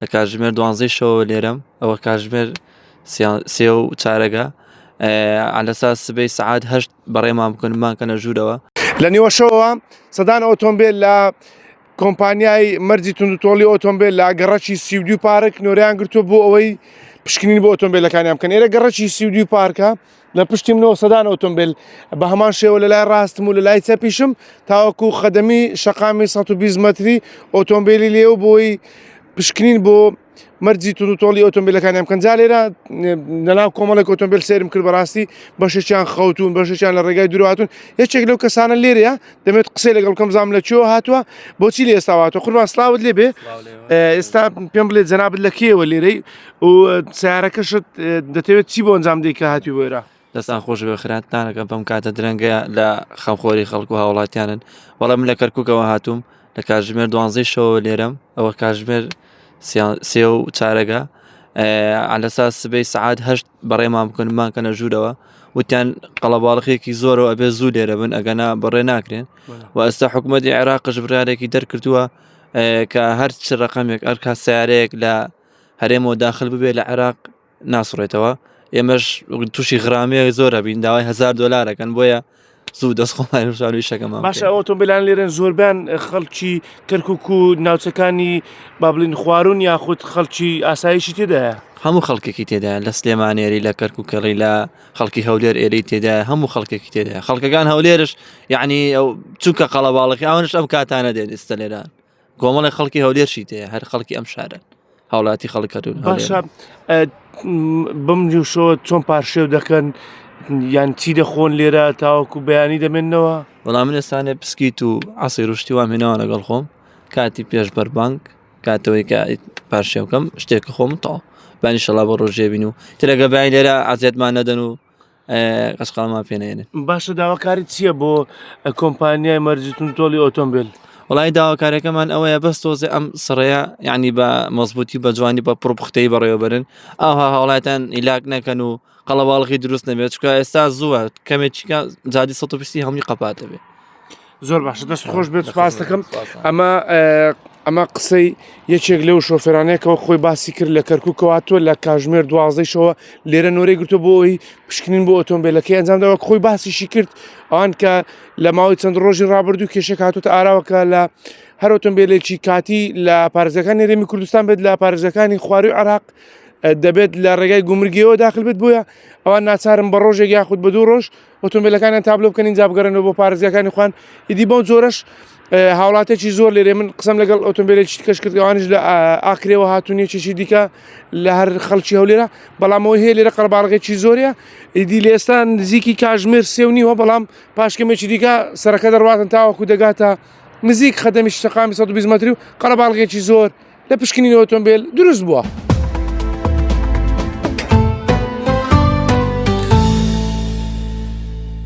لە کاتژمێر دوانزەی شەوەوە لێرەم ئەوە کاتژمێر سێ و چارەگە عەلەسا سبەی سەعات هەشت بەڕێمان بکەن مانکەنە ژوورەوە. لە نیوەشەوە سەدان ئۆتۆمبێل لە کۆمپانیای مەرجی توندوتۆڵی ئۆتۆمبێل لە گەڕەکی 32 پارک نۆریان گرتووە بۆ ئەوەی پشکنین بۆ ئۆتۆمبیلەکانیان بکەن ئێرە گەڕەکی 32 پارکە لە پشتی منەوە سەدان ئۆتۆمبیل بە هەمان شێوە لە لای ڕاستم و لە لای چەپیشم تاوەکو خەدەمی شەقامی 120 مەتری ئۆتۆمبیلی لێ و بۆی پشکنین بۆ مەرجی توندوتۆڵی ئۆتۆمبیلەکانیان بکەن جا لێرە لەناو کۆمەڵێک ئۆتۆمبیل سێرم کرد بەڕاستی بەشێکیان خەوتون بەشێکیان لە ڕێگای دوور هاتوون یەکێک لەو کەسانە لێرەیە دەمێت قسەی لەگەڵ بکەم زام لە کوێوە هاتووە بۆچی لە ئێستا هاتووە قوربان سلااوت لێ بێ ئێستا پێم بڵێ جەنابت لە کێوە لێرەی و سیارەکەشت دەتەوێت چی بۆ ئەنجام دەی کە هاتووی بۆ ئێرە دەستان خۆش بێ خراپتانەکەم بەم کاتە درەنگە لە خەمخۆری خەڵک و هاوڵاتیانن بەڵێ من لە کەرککەوە هاتووم لە کاتژمێر دوانزەی شەوە لێرەم ئەوە کاتژمێر سێ و چارەگە عەلەسا سبەی سەعات هەشت بەڕێمان بکەن مانکەنە ژوورەوە وتیان قەڵەباڵخێکی زۆرەوە ئەبێ زوو لێرە بن ئەگەنا بەڕێ ناکرێن و ئێستا حکوومەتی عێراقش بڕارێکی دەرکردووە کە هەر چ ڕقەمێک ئەرکا سیارەیەک لە هەرێمەوە داخل ببێ لە عێراق ناسڕێتەوە ئێمەش تووشی غرامەیە زۆر ئەبین داوای هزار دلارەکەن بۆیە زوو دەست خۆمان شار شەکەمان باشە ئەو ئۆتۆمبیلان لێرن زۆربیان خەڵکی کەرکک و ناوچەکانی با بڵین خواروون یاخود خەڵکی ئاسایشی تێدایە هەموو خەڵکێکی تێدا لە سلێمانێری لە کەرککەڵی لە خەڵکی هەولێر ئێرەی تێدا هەموو خەڵکێکی تێدا خەڵکەکان هەولێرش یعنی ئەو چونکە قەڵەباڵخی ئەوانش ئەم کاتانە دێن ئێستا لێران کۆمەڵی خەڵکی هەولێرشی تێ هەر خەڵکی ئەم شارن هاوڵاتی خەڵک کەرون باشە بەم نیوشەوە چۆن پارشێو دەکەن یان چی دەخۆن لێرە تاوەکو بەیانی دەمێنەوە وەڵام من ئێستانێ پسکیت و عەسیر و شتی وام هێناوە لەگەڵ خۆم کاتی پێش بەربانگ کاتەوەی کە پارشێوکەم شتێکە خۆم تاو بانی شەڵا بۆ ڕۆژێ بین و ترەگە باین لێرە عەزیەتمان نەدەن و قەشقاڵمان پێ نێنن. باشە داواکاری چییە بۆ کۆمپانیای مەرجی توندوتۆڵی ئۆتۆمبێل؟ وەڵی داواکارەکەمان ئەوەیە بەس تۆزێ ئەم سڕەیە یعنی بە مەزبوطی بە جوانی بە پڕپختەی بەڕێوەبەرن ئاها هاوڵاتان ئیلاک نەکەن و قەڵەباڵغی دروست نەبێت چکە ئێستا زووە کەمێکیکە جادی 120 هەمووی قەپاتە بێ زۆر باشە دەست خۆش بێت سپاس دەکەم ئەمە ئەمە قسەی یەکێک لەو شۆفێرانەیەکەوە خۆی باسی کرد لە کەرکووکەوە هاتووە لە کاژمێر دوازدەی شەوە لێرە نۆرەی گرتووە بۆ ئەوەی پشکنین بۆ ئۆتۆمبیلەکەی ئەنجام داوە خۆی باسیشی کرد ئەوان کە لە ماوەی چەند ڕۆژی ڕابردوو کێشێک هاتووتە ئاراوە کە لە هەر ئۆتۆمبیلێکی کاتی لە پارێزگەکانی هەرێمی کوردستان بێت لە پارێزگەکانی خواروی عێراق دەبێت لە ڕێگای گومرگیەوە داخل بێت بۆیە ئەوان ناچارن بە ڕۆژێک یاخود بە دوو ڕۆژ ئۆتۆمبیلەکانیان تابلۆ بکەن ئینجا بگەڕێنەوە بۆ پارێزگاکانی خۆیان ئیدی بەو جۆرەش هاوڵاتێکی زۆر لێرێ من قسەم لەگەڵ ئۆتۆمبیلێکی دیکەش کرد ئەوانیش لە ئاکرێوە هاتوون یەکێکی دیکە لە هەر خەڵکی هەولێرە بەڵام ئەوەی هەیە لێرە قەرەباڵغێکی زۆرە ئیدی لە ئێستا نزیکی کاژمێر سێ و نیوە بەڵام پاش کەمێکی دیکە سەرەکە دەڕواتن تاوەکو دەگاتە نزیک خەدەمی شەقامی 120 مەتری و قەرەباڵغێکی زۆر لە پشکنینی ئۆتۆمبیل دروست بووە.